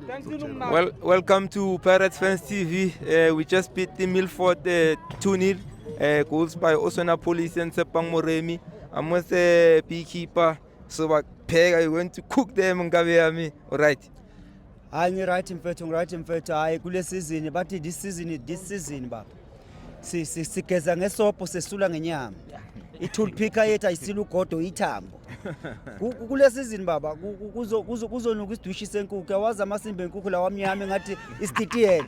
Well, welcome to Pirates Fans TV. We just beat the Milford 2-0. Goals by Oswin Appollis and Tshepang Moremi. I'm with the beekeeper. So, Pega, we're going to cook them, nkabi yami. All right. Hayi, ngi-right mfethu, ngi-right mfethu. Hayi, kule season bathi this season, this season baba, sigeza ngesobho, sesula ngenyama. I-tool picker yethu ayisile ugodo, ithambo. Kule season baba, kuzonuka isidwishi senkukhu. Yawazi amasimba enkukhu lawa amnyama engathi isititiyela.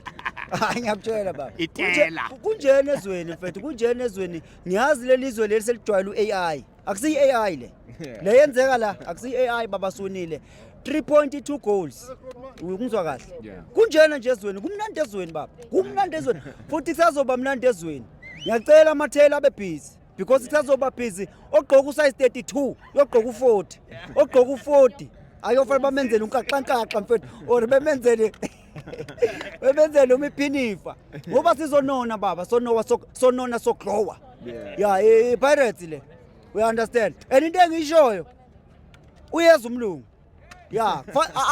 Hayi, ngiyakutshela baba. Itela. Kunjena ezweni mfethu, kunjena ezweni. Ngiyazi leli zwe leli selijwayele u-AI. Akusiyi-AI le le yenzeka la, akusiyi-AI baba. Sonile 3.2 goals, ungizwa kahle? Kunjena nje ezweni, kumnandi ezweni baba, kumnandi ezweni, futhi kusazoba mnandi ezweni. Ngiyacela amathela abe busy because kusazoba busy. Ogqoka usize 32 yogqoka u40, ogqoka u40 ayofanele bamenzele unkaxankaxa mfethu, or bemenzele umiphinifa, ngoba sizonona baba, sonowa, sonona, soglowa. Yeah, i-Pirates le, we understand. And into engiyishoyo, uyeza umlungu ya,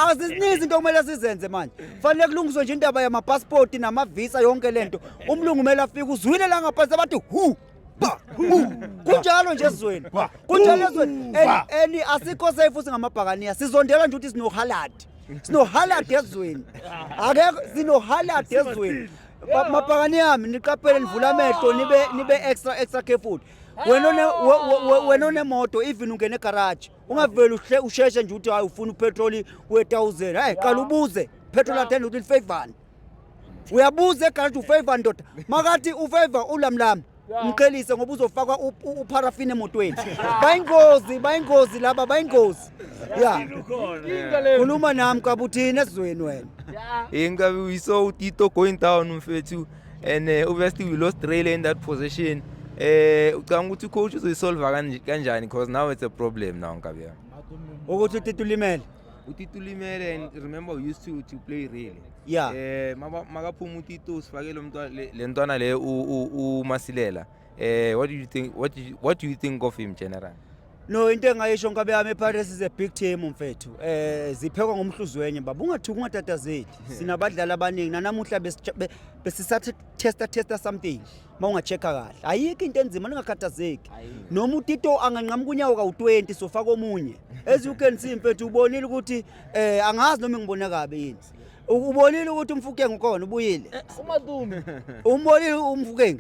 azisininzi into okumele sizenze manje. Fanele kulungiswe nje indaba yamapasipoti namavisa, yonke lento. Umlungu kumele afike, uzwile la ngaphansi bathi hu ba hu. Kunjalo nje ezweni, kunjalo ezweni. And asikho safe futhi ngamabhakaniya. Sizondela nje ukuthi sinoHaaland, sinoHaaland ezweni, akekho, sinoHaaland ezweni. Mabhakani yami, niqaphele, nivula amehlo, nibe extra extra careful. Wena onemoto, even ungena egarage, ungaveli usheshe nje uthi hayi, ufuna upetroli we-1000. Hayi, qala ubuze petrol attendant ukuthi lifavani. Uyabuza egarage, ufavor ndoda, makathi ufavor ulamlami, umqhelise ngoba uzofakwa upharafini emotweni. Bayingozi, bayingozi laba, bayingozi ya. Khuluma nami kabuthini esizweni wena. Ingabe we saw Tito going down, mfethu, and obviously we lost Rele in that position. Ucabanga ukuthi coach uzoyisolve kanjani, because now it's a problem now, nkabi yami? Ukuthi uTito ulimele. uTito ulimele, and remember we used to play Rele. Makaphuma uTito, sifake lo mntwana, le ntwana le uMasilela. What do you think what do you think of him general? No, into engayisho nkabe yami, iPirates is a big team mfethu. Ziphekwa ngomhluzi wenye baba. Ungathuki, ungatatazeli. Sinabadlali abaningi nanamuhla, besisathe testa something. Mawungachecka kahle. Ayikho into enzima, ningakhathazeki. Noma uTito anganqamuka unyawo ka20, sofaka omunye. As you can see mfethu, ubonile ukuthi angazi noma ngibona kabi yini. Ubonile ukuthi uMofokeng ukhona, ubuyile. Umadumi. Umbonile uMofokeng.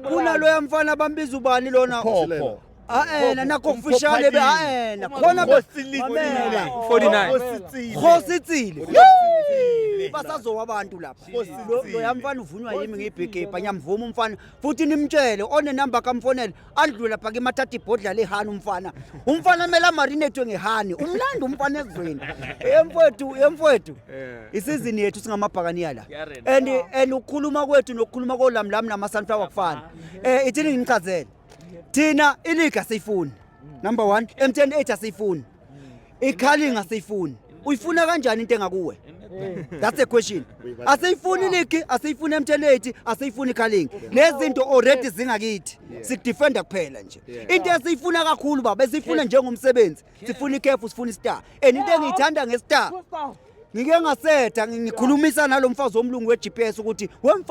Kunaloya mfana bambiza ubani lona? Phopho. Ah, nakho kufishane be, ah, khona be mamela. 49. Khositsile. Basazowa abantu lapha. Loya mfana uvunywa yimi ngiyibhigibha, ngiyamvuma umfana. Futhi nimtshele one number kamfonele andlule lapha kimi, athathe ibhodla lehani umfana. Umfana kumele amarinate ngehani. Umlando umfana ezweni. Yemfowethu, yemfowethu. Isizini yethu singamabhakaniya la. And ukukhuluma kwethu nokukhuluma kolamlam nama sunflower kufana. Ithini nginichazele. Thina ileague asiyifuni. Number 1, MTN 8 asiyifuni. ICarling asiyifuni. Uyifuna kanjani into engakuwe? That's the question. Asiyifuni league, asiyifuni MTN 8, asiyifuni iCarling. Lezi zinto already zingakithi. Sikudefenda kuphela nje. Into esiyifuna kakhulu baba, esiyifuna njengomsebenzi, sifuna iCAF, sifuna istar. And into engiyithanda ngestar, ngike ngasetha ngikhulumisa nalomfazi omlungu we-GPS ukuthi wemfa